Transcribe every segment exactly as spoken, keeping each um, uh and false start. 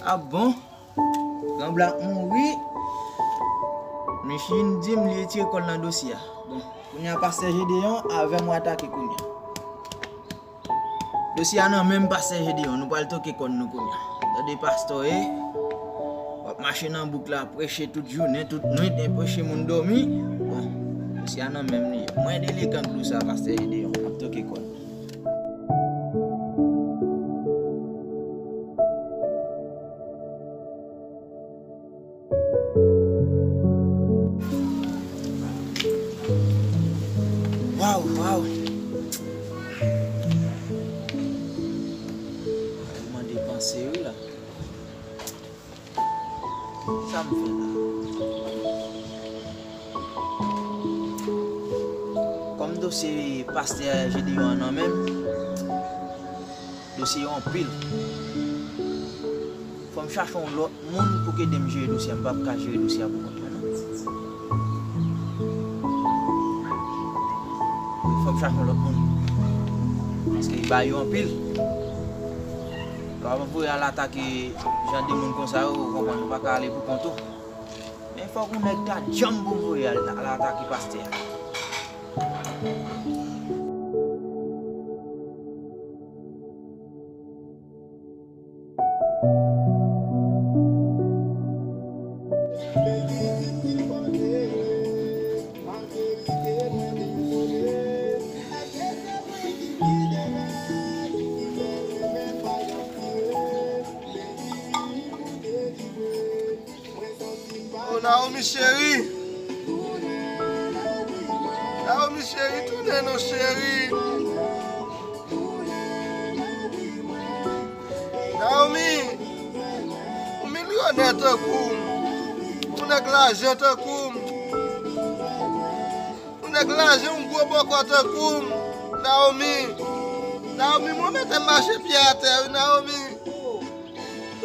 Ah bon? Gran Blak mouri. Michine di m li retire kò l nan dosye a. Bon, kounye a pastè Gedeon avè m w atake kounye a. Dosye a nan men m pastè Gedeon, nou pral toke kò n nou kounye a. Tande pastè w ye, w ap mache nan bouk la, preche tout jounen, tout nwit, e preche moun dòmi. Bon, dosye a nan men m li ye. Mwen delekan glou sa pastè Gedeon, n ap toke kò n. Waw, waw. Mwen depanse wi la. Sa m fè la? Kòm dosye pastè Gedeon an nan men m, dosye yo anpil. Fò m chache yon lòt moun pou k ede m jere dosye a. M p ap ka jere dosye a pou kont mwen, non. Fò m chache yon lòt moun. Paske bagay yo anpil. Lè w ap voye al atake jan de moun konsa yo, ou konprann, ou pa ka ale pou kont ou. Men fòk yon nèg ta djanm pou m voye al, al atake pastè a. Oh, Naomi cheri. Naomi cheri, tounen non cheri. Naomi, yon milyonè tankou m, yon nèg lajan tankou m, yon nèg lajan, yon gwo bòkò tankou m, Naomi. Naomi, mwen mete m mache pye atè wi, Naomi.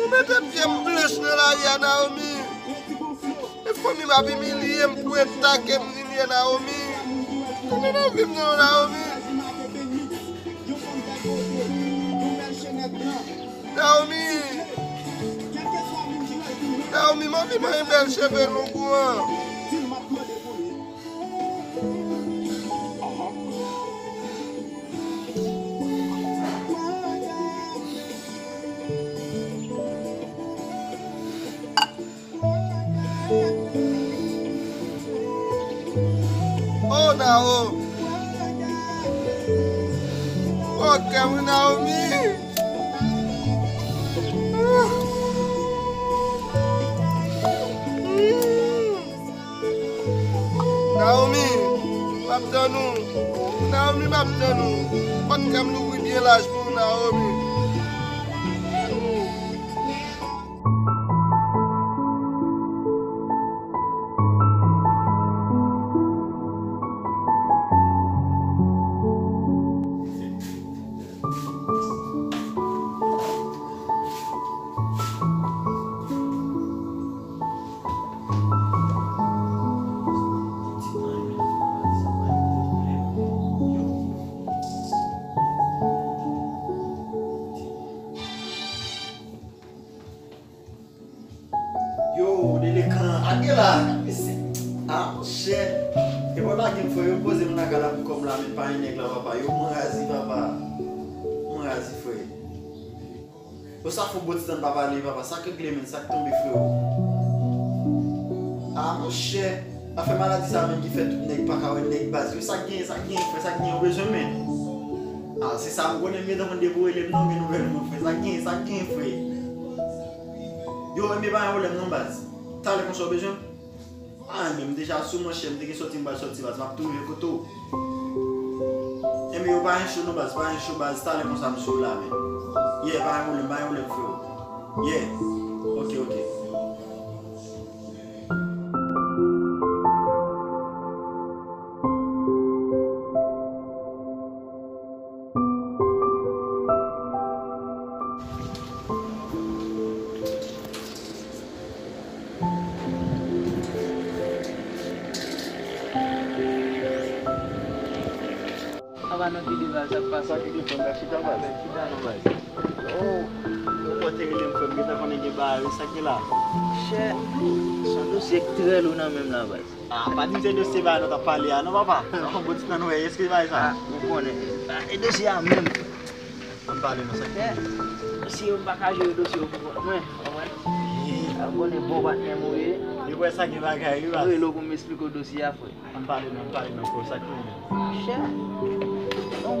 Ou mete pye m blanch nan lari a, Naomi. E fanmi m ap imilye m pou eta ke m vin ye, Naomi. Tande nan vi m non, Naomi. Naomi. Naomi, m anvi manyen bèl cheve long ou an. Oh, Nao. Oh, kè m, Naomi. Naomi, m ap tann ou. Naomi, m ap tann ou. Pòt kè m louvri byen laj pou ou, Naomi. Yo, Delekan, ake la, mesye. Ah, monchè. E bò lage m, frè, yo poze m lakay la pou kòb la, men pa yon nèg la, papa. Yo, mwen razi, papa. Mwen razi, frè. Yo, sa fò bò ti tan pa pale, papa. Sa k regle, men, sa k tonbe, frè. Ah, monchè. Afè maladi sa menm ki fè tout nèg pa ka wè nèg baz. Yo, sa k genyen, sa k genyen, frè, sa k genyen, ou bezwen, men. Ah, se sa m konnen, m gentan konn depi w rele m non, gen nouvèl mwen, frè. Sa k genyen, sa k genyen, frè. Yo, enben pa gen pwoblèm non, baz. Talè konsa w bezwen m? Ah, men m deja sou manchè, m te gen sòti, m pral sòti, baz. M ap tou rive kote w. Enben yo pa gen cho non, baz, pa gen cho, baz. Talè konsa m sou la, men. Yeah, pa gen pwoblèm, pa gen pwoblèm, frè. Yeah. Ok, ok. Papa, nan ki deba sa k pase? Sa ki gen fanm ka chita, baz. Chita non, baz. Oh, yo pote rele m, frè m gentan konnen gen bagay, wi, sa ki la. Chè, se yon dosye k trè lou nan men m la, baz. Ah, pa di m se dosye bagay nou t ap pale a non, papa. Sa yon bon ti tan nou wè, èske bagay sa? Ah, ou konnen. Ah, e dosye a menm. Ann pale non, sa ki... Chè, dosye yo m pa ka jere dosye yo pou kont mwen, konprann? Ou konnen bon patnè m ou ye. Li wè sa gen bagay, wi, baz. Rele w pou m esplike w dosye a, frè. Ann pale non, ann pale non, frè, sa ki menm? Chè, yon bon,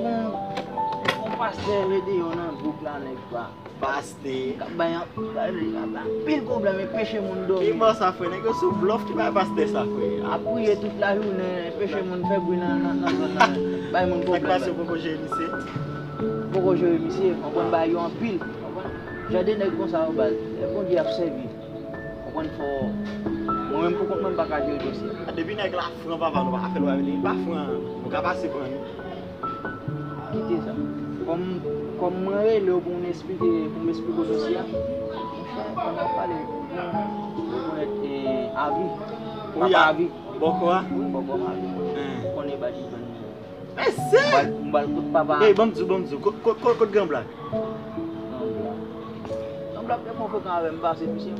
yon pastè Jedeyòn nan gwoup la, nèg pa. Pastè. K ap bay an, k ap bay anpil pwoblèm e peche moun dòmi. Ki bò sa, frè? Nèg yo sou blòf ki bay pastè sa, frè. Ap priye tout lajounen, peche moun fè bri nan, nan, nan zòn nan, bay moun pwoblèm. Sa k pase, ou poko jere misye? Poko jere misye, konprann, bay yo anpil, konprann. Jan de nèg konsa yo, baz, lè Bondye ap sèvi. Konprann, fò mwen menm pou kont mwen, m pa ka jere dosye. Depi nèg la fran, papa, nou pa ka fè l wè li pa fran, nou ka pase pran li. Kite sa. Kòm, kòm mwen rele w pou m esplike, pou m esplike w dosye a, monchè, pandan w ap pale, ou konnen, eh, Avi. Wi, papa a Avi. Bòkò a? Wi, bòkò a Avi. Ou konnen Badji Jòn. Mesye! M pral, m pral kot papa. Ey, ban m di w, ban m di w. Kot, kot, kot, kot Gran Blak? Gran Blak. Gran Blak te pran frekan avè m pase misye.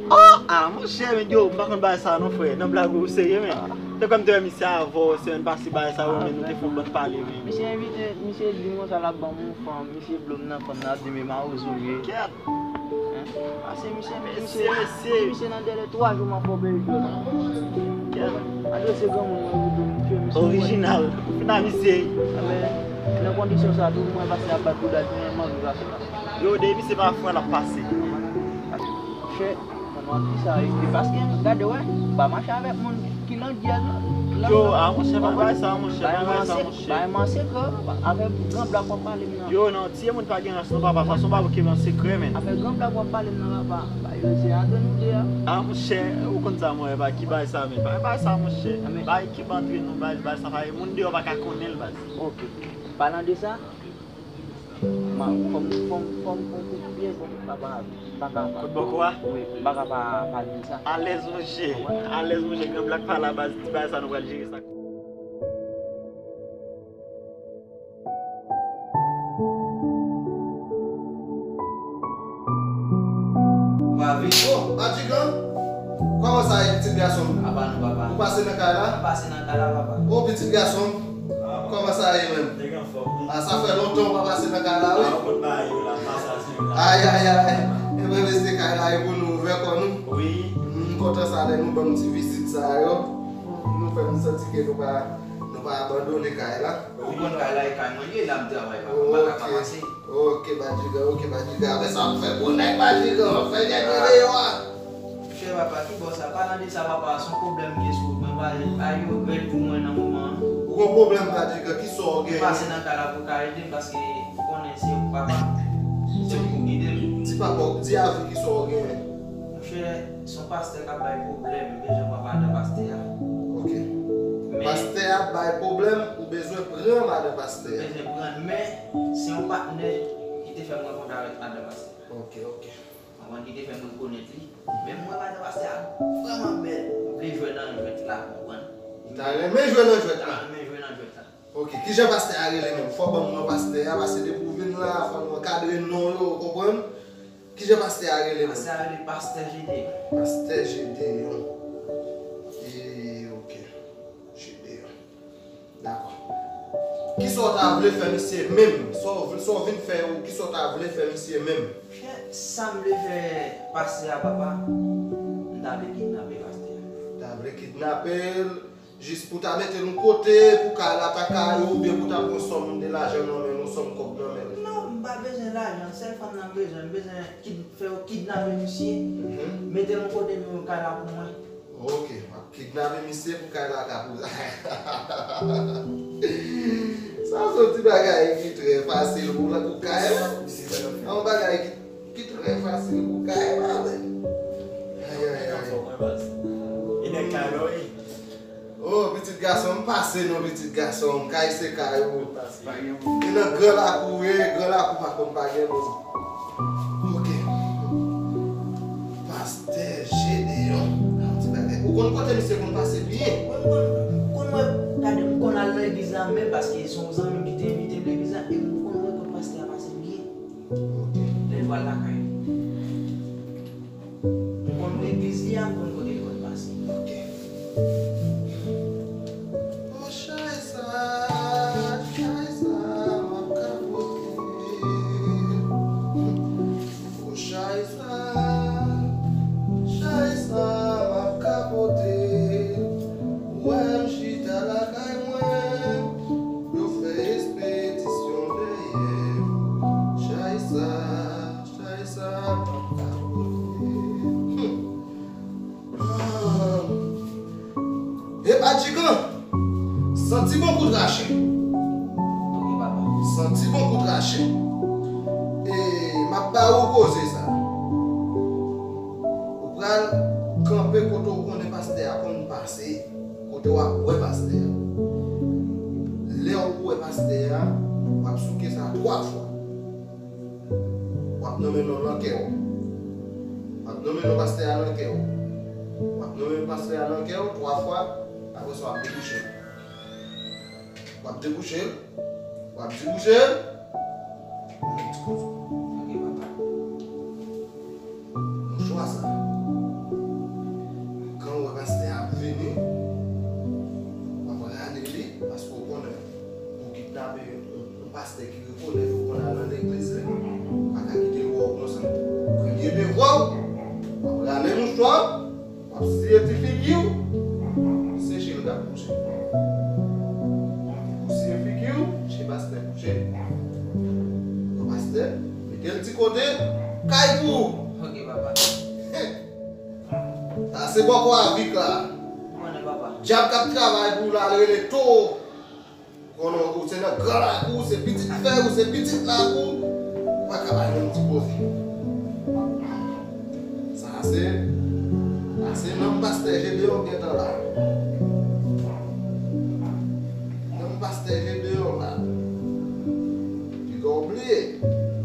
Oh! Ah, monchè, men yo, m pa konn bagay sa non, frè. Nan blag ou serye, men. Te kwè m te wè misye avè w, semèn pase bagay sa, ou menm nou te fè yon bann pale, men. Misye envite, misye di m konsa l ap ban m yon fanm, misye blo m nan fanm nan, ap di m e mawozo m ye. Kèt! Pase misye, men misye, misye nan dèlè twa jou m ap fè w peye djòl. Adrese granmoun mwen pou dou m tchwe misye. Orijinal. Ou fin a misye. Enben, nan kondisyon sa tou, mwen pase ap bat bouda l, mwen manke pase la. Yo, de misye pa fran l ap pase. Chè, mwen ap di sa, e paske, gade, wè, m pa mache avèk moun ki landyèz, non. Yo, a, monchè, pa bay sa, monchè, pa bay sa, monchè. Bay manse kò, avèk Gran Blak w ap pale m nan. Yo, non, tiye moun pa gen rans non, papa, fason pa bouke nan sekrè, men. Avèk Gran Blak w ap pale m nan, papa. Ba yo se ate nou de a. Ah, monchè, ou konn sa, mwen, ba ki bay sa, men. Bay, bay sa, monchè. Bay ki antre nou, bay, bay sa, bay moun deyò pa ka konnen l, baz. Ok. Palan de sa, ma, fò m, fò m, fò m, fò m koute byen, fò m pa, pa, pa ka pa. Kot bòkò a? Wi, m pa ka pa pale de sa. Alèz, monchè. Alèz, monchè, Gran Blak pa la, baz, ti bagay sa, nou pral jere sa. Papa Vito. Oh, Badjigan. Kòman sa ye, pitit gason m? Apa nou, papa. Ou pase nan kay la? M pase nan kay la, papa. Oh, pitit gason m. Kòman sa ye menm? Nèg anfòm, wi. Ah, sa fè lontan ou pa pase nan kay la, wi. Ah, ou konn bagay yo la, m pase a semèn la. Ay, ay, ay. Ebyen, mesye, kay la e pou nou ouvè kò nou. Wi. M kontan sa lè nou ban m ti vizit sa yo. Nou fè m santi ke nou pa, nou pa abandone kay la. Ou konn kay la e kay mwen ye, la m travay, papa. M pa ka pa pase. Ok, Badjigan, ok, Badjigan. Apre sa, w ap fè gwo nèg, Badjigan. W ap fè nèg nan deyò a. Chè papa, ki bò sa? Palan de sa, papa, se yon pwoblèm m gen sou wout mwen. Pa, pa gen regrèt pou mwen nan moman an. Ou gon pwoblèm, Badjigan? Ki sa w genyen? M pase nan kay la pou w ka ede m, paske ou konnen se ou k papa. Se ou k pou gide m. Di papa, di Avi ki sa w genyen. Monchè, se yon pastè k ap bay pwoblèm, m bezwen pran madan pastè a. Ok. Men pastè a bay pwoblèm, ou bezwen pran madan pastè a. M bezwen pran l, men se yon patnè ki te fè m rankontre avèk madan pastè a. Ok, ok. Konprann, ki te fè m rekonèt li. Men m wè madan pastè a vrèman bèl, m vle jwe nan jwèt la, konprann. Ou ta renmen jwe nan jwèt la? M ta renmen jwe nan jwèt la. Ok, kijan pastè a rele menm? Fò w ban m non pastè a, paske depi w vin la, fò nou ankadre non yo, ou konprann? Kijan pastè a rele menm? Pastè a rele Pastè Jedeyon. Pastè Jedeyon. E, ok. Jedeyon. Dakò. Kisa w ta vle fè misye menm? Sa w vle, sa w vin fè yo, kisa w ta vle fè misye menm? Chè, sa m vle fè pastè a, papa, m ta vle kidnape pastè a. Ta vle kidnape l? Jis pou ta mete l yon kote, pou kay la ta kay ou, oubyen pou ta pran sòm de lajan nan men l, yon sòm kòb nan men l? Non, m pa bezwen lajan, sèl fanm nan m bezwen, m bezwen kid-, fè yo kidnape misye, mete l yon kote, men kay la pou mwen. Ok, w ap kidnape misye pou kay la ka pou. Sa se yon ti bagay ki trè fasil pou la, pou kay la. Yon bagay ki, ki trè fasil pou kay la, men. Ay, ay, ay. E nèg kay la, wi. Oh, pitit gason m, pase non, pitit gason m. Kay se kay ou. E nan gran lakou w ye, gran lakou pa konn pa gen moun. Ok. Pastè Jedeyon. Yon ti bagay. Ou konn kote misye konn pase byen? Mwen, m konn, m konn wè, gade, m konn al nan legliz la. Nan men, paske se yon zanmi m ki te envite m legliz la, e m konn wè kot pastè a pase byen. Ok. Lè l pral lakay li. M konn legliz li a, m konn kote l konn pase. Ok. O chay sa, chay sa, m ap kapote. O chay sa, chay sa, m ap kapote. Ou wè m chita lakay mwen, yo fè ekspedisyon dèyè m. Chay sa, chay sa, m ap kapote. Hmm. Ah. Epa Djigan, santi bon kout rache. Ok, papa. Santi bon kout rache. E m ap ba ou koze sa. Ou pral kanpe kote w konnen pastè a konn pase, kote w ap wè pastè a. Lè w wè pastè a, w ap souke sa twa fwa. W ap nonmen non l nan kè w. W ap nonmen non pastè a nan kè w. W ap nonmen pastè a nan kè w twa fwa, apre sa w ap debouche l. W ap debouche l. W ap debouche l. Mwen di koze. Ok, papa. Mouchwa sa. Kan w wè pastè a ap vini, w ap rale li, paske w konnen, pou kidnape yon, yon, yon pastè ki rekonèt ou konn al nan legliz li, ou pa ka kite l wè w konsa. Premye devwa w, w ap rale mouchwa w, w ap siye ti figi w, se chè l k ap kouche. Ou siye figi w, chè pastè kouche. Pastè, mete l ti kote, kay pou ou. Ok, papa. Sa se bòkò avik la. Ou konnen, papa. Dyab k ap travay pou ou la, l rele towo. Konnen ou se nan gran lakou, ou se pitit fèy, ou se pitit lakou, ou pa ka bay menm ti koze. Sa se, sa se nanm pastè Jedeyon gentan la. Nanm pastè Jedeyon la. Piga w bliye.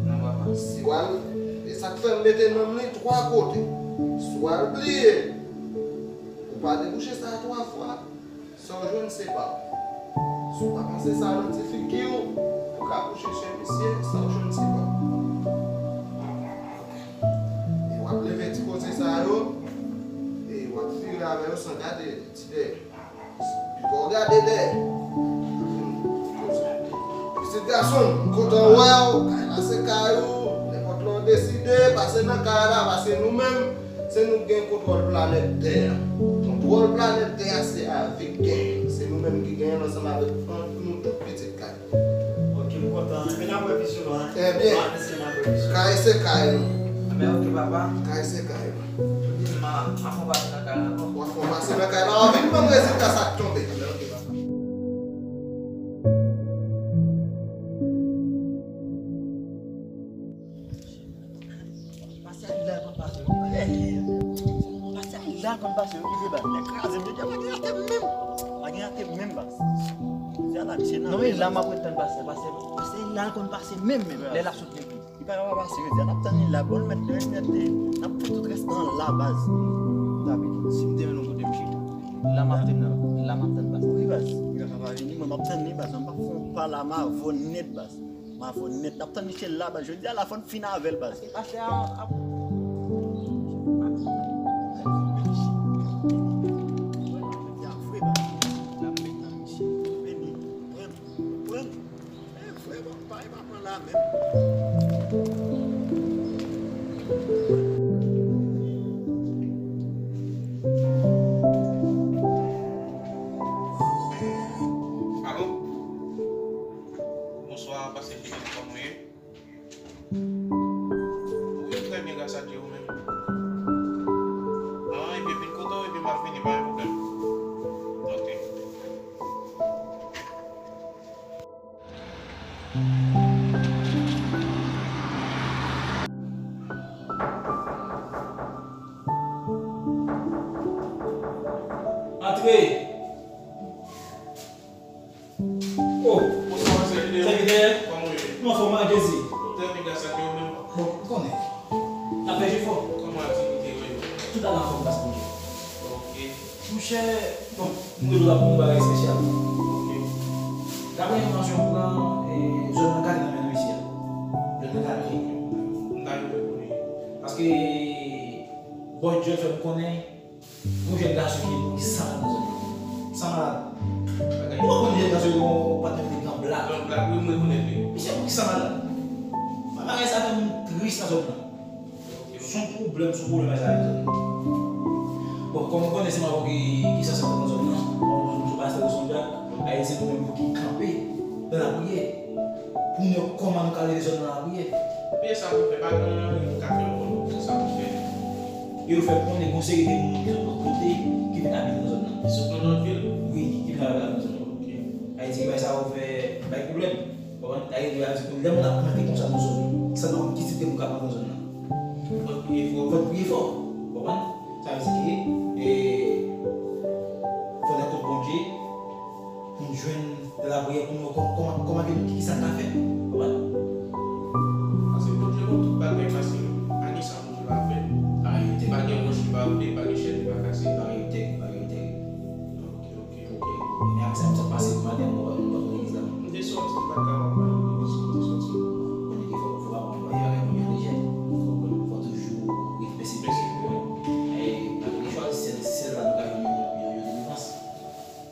Non, papa. Si w al, e sa k fè m mete nanm li twa kote. Si w al bliye, ou pa debouche sa twa fwa. Sa w jwenn se pa w. Si w pa pase sa nan ti figi w, ou ka kouche chè misye, sa w jwenn se pa w. E w ap leve ti koze sa yo, e w ap vire avè yo san gade ti dèyè. Epi w gade dèyè. Pitit gason m, m kontan wè w, kay la se kay ou, nenpòt lè w deside, pase nan kay la, paske nou menm, se nou k gen kontwòl planèt tè a. Kontwòl planèt tè a se avik genyen. Se nou menm ki genyen l ansanm avèk, ant nou tout pitit kay. Ok, m kontan. Ebyen, n ap wè pi souvan, en. Ebyen, kay se kay nou. Ebyen, ok, papa. Kay se kay nou. Jodi m a, m a fè yon pase nan kay la ankò. W a fè yon pase nan kay la, w a vin ban m rezilta sa k tonbe. Ebyen, ok, papa. Pastè a la l konn pase yo. Pastè a la l konn pase yo. Rive baz, nèg kraze m, jodi a pa gen atè menm. Pa gen atè menm baz. Jodi a la misye nan. Non, men la m ap ret tann pastè, pastè, pastè a la l konn pase menm, menm lè l ap sot legliz. Li pa ka pa pase, jodi a n ap tann li la, bon, l mèt, l mèt, n ap fè tout rès tan la baz. Tabi, si m te menm kote misye, la m ap tann, la m ap tann pastè. Wi baz, li pa ka pa vini, mwen m ap tann li baz, mwen m ap fè yon pa la m avè w nèt baz. M avè w nèt. N ap tann misye la, baz. Jodi a la, fò n fin avè l, baz. Pastè a ap. Jodi a vre, baz. L ap met nan misye. Vini, pran, pran. E vre, baz, pa, e pa pran la menm. Alo? Bonswa, pastè Fidèl, kòman w ye? Wi, trè byen, gras a Dye, ou menm? An, ebyen, vin kote w, epi m ap vini, pa gen pwoblèm. Ok. Antre! Oh! Bonswa, sèvitè. Sèvitè. Kòman w ye? M anfòm, an Jezi. Trè byen, gras a Dye, ou menm? Bon, ou konnen. N ap fè jefò. Kòman aktivite yo ye? Tout bagay anfòm, gras Bondye. Ok. Monchè, bon, m rele w la pou yon bagay espesyal. Ok. Dapre enfòmasyon m pran, e, zòn nan gate nan men nou isi a. Zòn nan gate. M ta renmen konnen. Paske Boy Joel fè m konnen yon jèn gason ki, ki san malad nan zòn nan. San malad. Ou pa konn jèn gason ki gen yon patnè ki te gen yon blak. Yon blak, wi, m rekonèt li. Misye moun ki san malad. Bagay sa fè m tris nan zòn nan. Se yon pwoblèm, se yon pwoblèm sa yo. Bon, kòm ou konnen se mwen ki, ki sanse pran zòn nan. Bon, m sou pastè Wilson Jack, Ayiti se nou menm ki kanpe nan lapriyè. Pou nou wè kòman nou ka leve zòn nan lapriyè. Men sa pou fè, pa gen anyen nou ka fè ankò, non, se sa pou fè. E yo fè konnen gon seri de moun ki sot lòt kote, ki vin abite nan zòn nan. Ki sot nan lòt vil? Wi, ki vin abite nan zòn nan. Ok. Ayiti, bagay sa yo fè, bay pwoblèm. Konprann? Sa vle di, lè moun ap plante konsa nan zòn, sa nan ki tip de moun k ap plante nan zòn nan? Fò n priye fò. Fò n priye fò. Konprann? Sa vle di ke, e, fò n al kot Bondye pou n jwenn lapriyè, pou n wè kòman, kòman, kòman ke, ki, ki sa n ka fè. Konprann? Paske Bondye konn tout bagay fasil. Pa gen sa Bondye pa fè. Parèyte. Pa gen wòch li pa woule, pa gen chèn li pa kase. Parèyte, parèyte. Ok, ok. Ok. Men avèk sa, m sot pase maten, mwen, mwen pa t nan legliz la. M te sòti, m pa t kapab al legliz, m te sòti. Konnen ke fò, fò pa pran bagay mwen lejè. Fò toujou ret pèsevere. Pèsevere. E, malgre chwa, sèl, sèl la nou ka jwenn yon, yon, yon delivrans.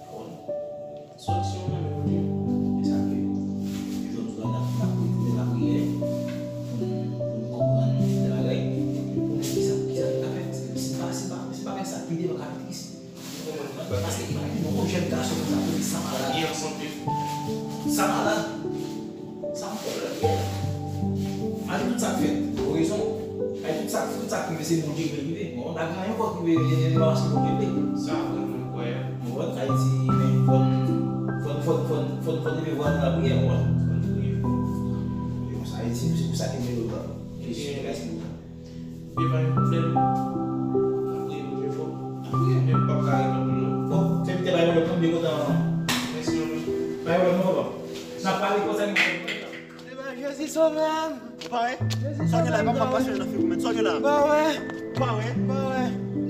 Konprann? Sòti yon nan men Bondye. E sa ke, jodi a, n ap, n ap retounen lapriyè pou n, pou n konprann de bagay, epi pou n wè kisa, kisa nou ka fè. Se pa, se pa, se pa fè sa pide pa ka fè tris. Paske imajine yon jèn gason konsa, pou li sa malad. Li an sante. Sa malad. Sa yon pwoblèm, yeah. Malgre tout sa k fèt, ou rezon. Malgre tout sa, tout sa k rive, se Bondye ki rive. Bon, pa gen anyen ankò ki rive, e, e, paske Bondye vle. Sa vrèman enkwayab. Ou konprann? Sa vle di, men, fò n, fò n, fò n, fò n, fò n, fò n leve vwa nou lapriyè, ou konprann? Fò n priye fò. E konsa, e se, se pou sa ke mwen yo la. E se pou sa ke mwen yo la. Li pa gen pwoblèm. N ap priye Bondye fò. N ap priye. Men m p ap ka ret anpil non. Bon, sèvitè, pa gen pwoblèm non, m byen kontan. Mèsi non. Pa gen pwoblèm non, papa. N ap pale konsa, gen pwoblèm. Jezi sove m. Ou pare? Sa w gen la, e pa m k ap pase nan figi w, men. Sa w gen la? M pa wè. Ou pa wè? M pa wè.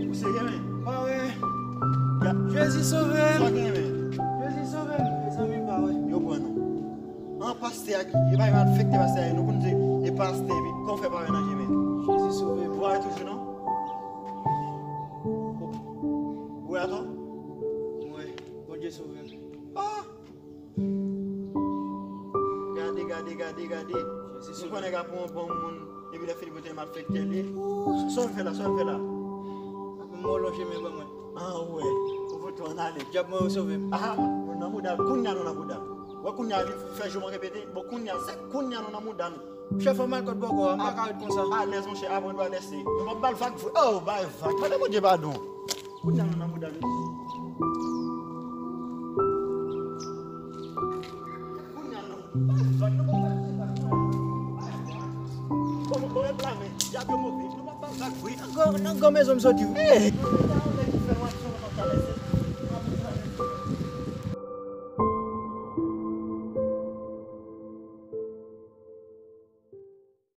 Ou serye, men? M pa wè. Jezi sove m. Sa w gen, men? Jezi sove m. Mezanmi, m pa wè. Yo pran nou. An pastè a, e pa malfektè pastè a ye, nou konn di, e pastè, epi kòman w fè pa wè nan je men? Jezi sove m. Ou pa wè toujou non? Ou wè atò? M wè. Bondye sove m. Ah! Gade, gade, gade, gade. Jezi sove m. Ou konnen ka pran yon bon moun, epi lè fini pote malfektè li. Ooh, sa w fè la, sa w fè la? M lonje men ban mwen. Ah, ou wè. Ou fout ou ann ale. Dyab mwen yo sove m. Ah, nou nan mouda l. Kounye a nou nan mouda l. Wè kounye a li fè jou mwen repete. Bon, kounye a, se kounye a nou nan mouda l. Chèf, an m al kot bòkò a, m pa ka ret konsa. Alèz, monchè, aprann dwa lèse. Nou p ap ba l vag vre. Oh, bay vag. Mande Bondye padon. Kounye a nou nan mouda l. Kounye a nou. Bay vag. Nou p ap ba l vag. Bon, nou reklame. Dyab yo move. Nou p ap ba l vag vre. Nan gran, nan gran mezon m soti wi. Hey!